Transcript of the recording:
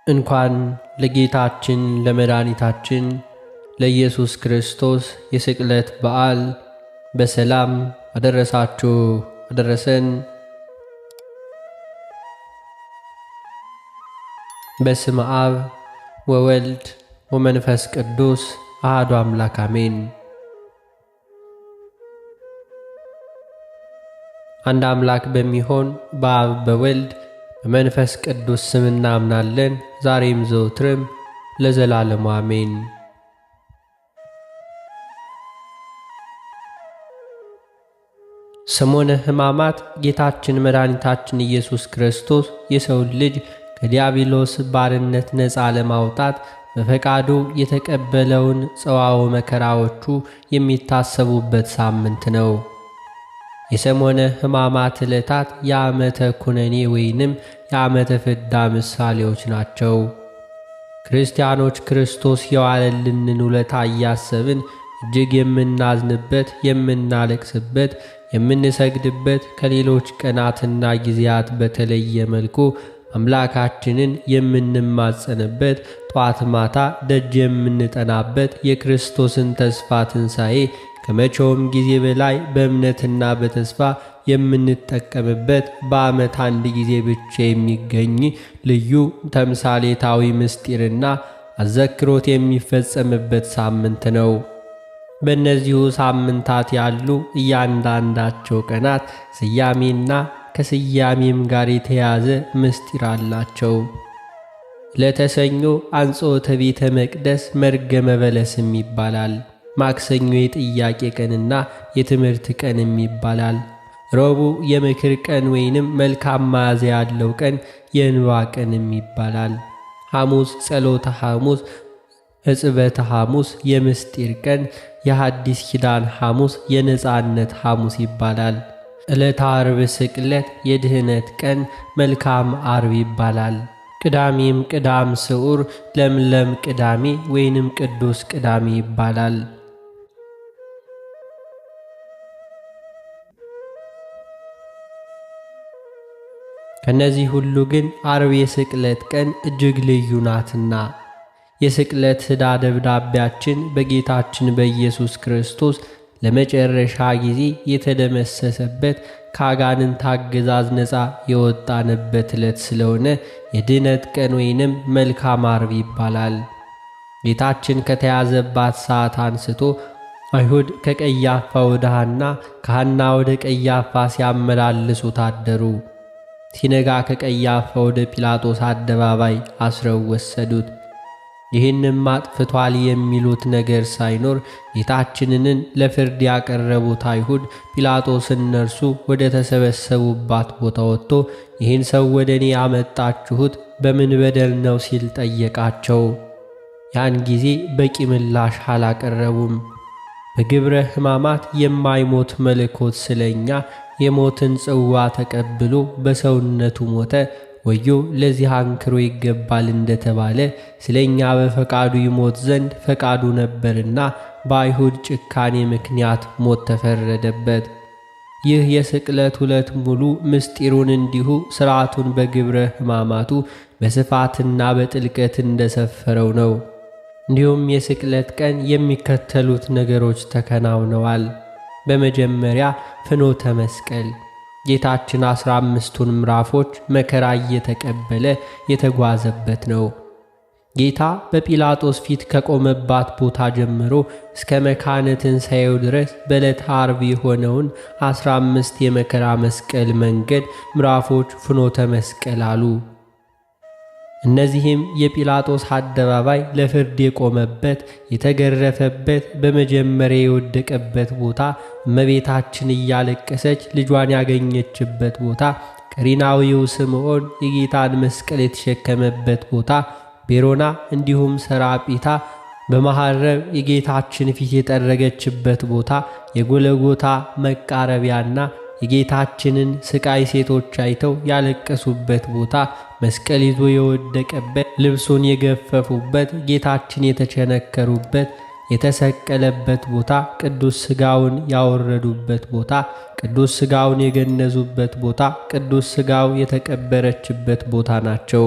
እንኳን ለጌታችን ለመድኃኒታችን ለኢየሱስ ክርስቶስ የስቅለት በዓል በሰላም አደረሳችሁ አደረሰን። በስመ አብ ወወልድ ወመንፈስ ቅዱስ አሐዱ አምላክ አሜን። አንድ አምላክ በሚሆን በአብ በወልድ በመንፈስ ቅዱስ ስም እናምናለን፣ ዛሬም ዘወትርም ለዘላለሙ አሜን። ሰሞነ ሕማማት ጌታችን መድኃኒታችን ኢየሱስ ክርስቶስ የሰውን ልጅ ከዲያብሎስ ባርነት ነፃ ለማውጣት በፈቃዱ የተቀበለውን ጽዋው መከራዎቹ የሚታሰቡበት ሳምንት ነው። የሰሞነ ሕማማት ዕለታት የዓመተ ኩነኔ ወይንም የዓመተ ፍዳ ምሳሌዎች ናቸው። ክርስቲያኖች ክርስቶስ የዋለልንን ውለታ እያሰብን እጅግ የምናዝንበት፣ የምናለቅስበት፣ የምንሰግድበት ከሌሎች ቀናትና ጊዜያት በተለየ መልኩ አምላካችንን የምንማጸንበት፣ ጧት ማታ ደጅ የምንጠናበት የክርስቶስን ተስፋ ትንሣኤ ከመቼውም ጊዜ በላይ በእምነትና በተስፋ የምንጠቀምበት በዓመት አንድ ጊዜ ብቻ የሚገኝ ልዩ ተምሳሌታዊ ምስጢርና አዘክሮት የሚፈጸምበት ሳምንት ነው። በእነዚሁ ሳምንታት ያሉ እያንዳንዳቸው ቀናት ስያሜና ከስያሜም ጋር የተያዘ ምስጢር አላቸው። ለተሰኞ አንጾተ ቤተ መቅደስ መርገመ በለስም ይባላል። ማክሰኞ የጥያቄ ቀንና የትምህርት ቀንም ይባላል። ረቡዕ የምክር ቀን ወይንም መልካም መዓዛ ያለው ቀን የእንባ ቀንም ይባላል። ሐሙስ ጸሎተ ሐሙስ፣ ሕጽበተ ሐሙስ፣ የምስጢር ቀን፣ የሐዲስ ኪዳን ሐሙስ፣ የነጻነት ሐሙስ ይባላል። ዕለተ ዓርብ ስቅለት፣ የድህነት ቀን፣ መልካም ዓርብ ይባላል። ቅዳሜም ቅዳም ስዑር፣ ለምለም ቅዳሜ ወይንም ቅዱስ ቅዳሜ ይባላል። ከነዚህ ሁሉ ግን ዓርብ የስቅለት ቀን እጅግ ልዩ ናትና የስቅለት ዕዳ ደብዳቤያችን በጌታችን በኢየሱስ ክርስቶስ ለመጨረሻ ጊዜ የተደመሰሰበት ከአጋንንት አገዛዝ ነፃ የወጣንበት ዕለት ስለሆነ የድኅነት ቀን ወይንም መልካም ዓርብ ይባላል። ጌታችን ከተያዘባት ሰዓት አንስቶ አይሁድ ከቀያፋ ወደ ሐና፣ ከሐና ወደ ቀያፋ ሲያመላልሱ ታደሩ። ሲነጋ ከቀያፋ ወደ ጲላጦስ አደባባይ አስረው ወሰዱት። ይህንም አጥፍቷል የሚሉት ነገር ሳይኖር ጌታችንን ለፍርድ ያቀረቡት አይሁድ ጲላጦስ እነርሱ ወደ ተሰበሰቡባት ቦታ ወጥቶ ይህን ሰው ወደ እኔ ያመጣችሁት በምን በደል ነው ሲል ጠየቃቸው። ያን ጊዜ በቂ ምላሽ አላቀረቡም። በግብረ ሕማማት የማይሞት መለኮት ስለኛ የሞትን ጽዋ ተቀብሎ በሰውነቱ ሞተ። ወዮ ለዚህ አንክሮ ይገባል እንደተባለ ስለኛ በፈቃዱ ይሞት ዘንድ ፈቃዱ ነበርና በአይሁድ ጭካኔ ምክንያት ሞት ተፈረደበት። ይህ የስቅለት ዕለት ሙሉ ምስጢሩን እንዲሁ ሥርዓቱን በግብረ ሕማማቱ በስፋትና በጥልቀት እንደሰፈረው ነው። እንዲሁም የስቅለት ቀን የሚከተሉት ነገሮች ተከናውነዋል። በመጀመሪያ ፍኖተ መስቀል ጌታችን 15ቱን ምዕራፎች መከራ እየተቀበለ የተጓዘበት ነው። ጌታ በጲላጦስ ፊት ከቆመባት ቦታ ጀምሮ እስከ መካነ ትንሣኤው ድረስ በዕለተ ዓርብ የሆነውን 15 የመከራ መስቀል መንገድ ምዕራፎች ፍኖተ መስቀል አሉ። እነዚህም የጲላጦስ አደባባይ ለፍርድ የቆመበት፣ የተገረፈበት፣ በመጀመሪያ የወደቀበት ቦታ፣ እመቤታችን እያለቀሰች ልጇን ያገኘችበት ቦታ፣ ቀሪናዊው ስምዖን የጌታን መስቀል የተሸከመበት ቦታ፣ ቤሮና እንዲሁም ሰራጲታ በመሐረብ የጌታችን ፊት የጠረገችበት ቦታ፣ የጎለጎታ መቃረቢያና የጌታችንን ስቃይ ሴቶች አይተው ያለቀሱበት ቦታ፣ መስቀል ይዞ የወደቀበት፣ ልብሱን የገፈፉበት፣ ጌታችን የተቸነከሩበት፣ የተሰቀለበት ቦታ፣ ቅዱስ ሥጋውን ያወረዱበት ቦታ፣ ቅዱስ ሥጋውን የገነዙበት ቦታ፣ ቅዱስ ሥጋው የተቀበረችበት ቦታ ናቸው።